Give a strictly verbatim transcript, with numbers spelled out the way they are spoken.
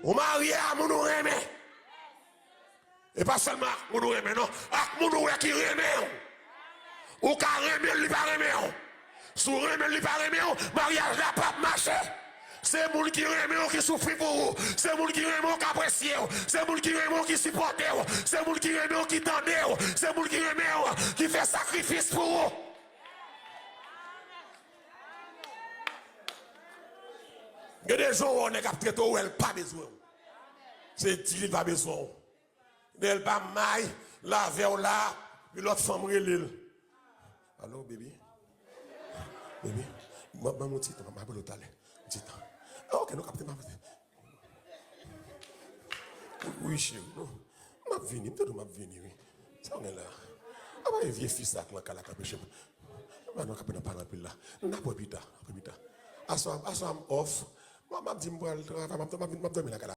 Ou marye a moun ou renmen. E pa sèlman ak moun ou renmen, non. Ak moun ou wè ki renmen w. Ou ka renmen l, li pa renmen w. Si w renmen l, li pa renmen w, maryaj la p ap mache. Se moun ki renmen w ki soufri pou ou. Se moun ki renmen w k apresye w. Se moun ki renmen w ki sipòte w. Se moun ki renmen w ki tande w. Se moun ki renmen w ki fè sakrifis pou ou. Gen de jan w wè yon nèg ap trete w, w wè l pa bezwen w. Se di li pa bezwen w. Lè l pa may, l avè w la, yon lòt fanm rele l. Alo, baby? Baby? Ban m yon ti tan, m ap rele w talè. Yon ti tan. Ah, ok, nou kapte, m ap. Wi, cheri, non. M ap vini, m te di w m ap vini, wi. Sa w gen la? Apa e vye fi sa k lan kay la k anpeche m? Ba nou kanpe nan pale anpil la. N ap wè pita, apre pita. Aswè, aswè m off. Bon, m ap di m pral travay, m ap, m ap, m ap dòmi lakay la.